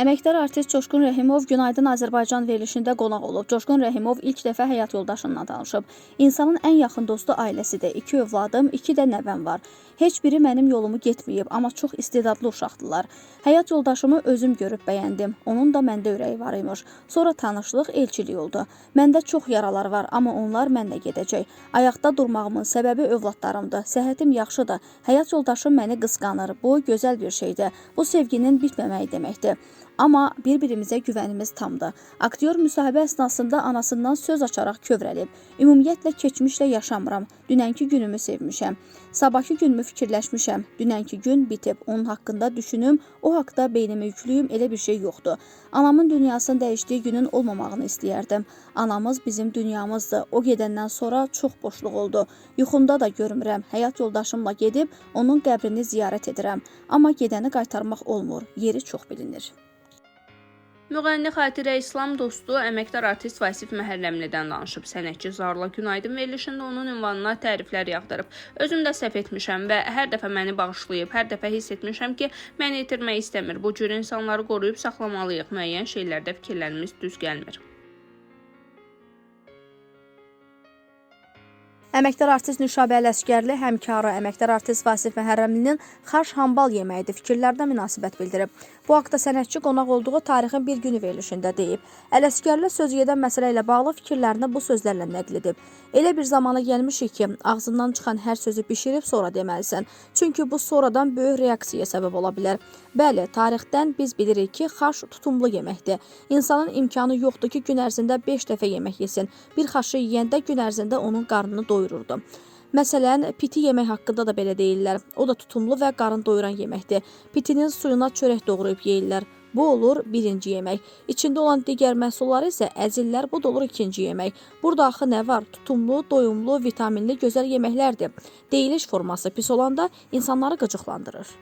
Əməkdar artist Coşqun Rəhimov Günaydın Azərbaycan verilişində qonaq olub. Coşqun Rəhimov ilk dəfə həyat yoldaşından danışıb. İnsanın ən yaxın dostu ailəsidir. 2 övladım, 2 də nəvəm var. Heç biri mənim yolumu getməyib, amma çox istedadlı uşaqdılar. Həyat yoldaşımı özüm görüb bəyəndim. Onun da məndə ürəyi var imiş. Sonra tanışlıq, elçilik oldu. Məndə çox yaralar var, amma onlar mənlə gedəcək. Ayaqda durmağımın səbəbi övladlarımdır. Səhhətim yaxşıdır. Həyat yoldaşım məni qısqanır. Bu gözəl bir şeydir. Bu sevginin bitməməyi deməkdir. Amma bir-birimizə güvənimiz tamdır. Aktyor müsahibə əsnasında anasından söz açaraq kövrəlib. Ümumiyyətlə keçmişlə yaşamıram. Dünənki günümü sevmişəm. Sabahki günümü fikirləşmişəm. Dünənki gün bitib. Onun haqqında düşünüm, o haqda beynimi yüklüyüm, elə bir şey yoxdur. Anamın dünyasını dəyişdiyi günün olmamağını istəyərdim. Anamız bizim dünyamızdır. O gedəndən sonra çox boşluq oldu. Yuxumda da görmürəm. Həyat yoldaşımla gedib onun qəbrini ziyarət edirəm. Amma gedəni qaytarmaq olmur. Yeri çox bilinir. Müğənni Xatirə İslam dostu əməkdar artist Vasif Məhərrəmlidən danışıb. Sənətçi Zarla Günaydın verilişində onun ünvanına təriflər yağdırıb. Özüm də səhv etmişəm və hər dəfə məni bağışlayıb, hər dəfə hiss etmişəm ki, məni itirmək istəmir. Bu cür insanları qoruyub saxlamalıyıq. Müəyyən şeylərdə fikirlərimiz düz gəlmir. Əməkdar artist Nüşabə Ələsgərli həmkarı əməkdar artist Vasif Məhərrəmlinin xaş hambal yeməyidir fikirlərinə münasibət bildirib. Bu haqda sənətçi qonaq olduğu Tarixin bir günü verilişində deyib. Ələsgərli sözü gedən məsələ ilə bağlı fikirlərini bu sözlərlə nəql edib. Elə bir zamana gəlmişik ki, ağzından çıxan hər sözü bişirib sonra deməlisən. Çünki bu sonradan böyük reaksiyaya səbəb ola bilər. Bəli, tarixdən biz bilirik ki, xaş tutumlu yeməkdir. İnsanın imkanı yoxdur ki, gün ərzində 5 dəfə yemək yesin. Bir xaşı yeyəndə gün ərzində onun qarnını doyururdu. Məsələn, piti yemək haqqında da belə deyirlər. O da tutumlu və qarın doyuran yeməkdir. Pitinin suyuna çörək doğrayıb yeyirlər. Bu olur birinci yemək. İçində olan digər məhsulları isə əzirlər. Bu da olur ikinci yemək. Burada axı nə var? Tutumlu, doyumlu, vitaminli gözəl yeməklərdir. Deyiliş forması pis olanda insanları qıcıqlandırır.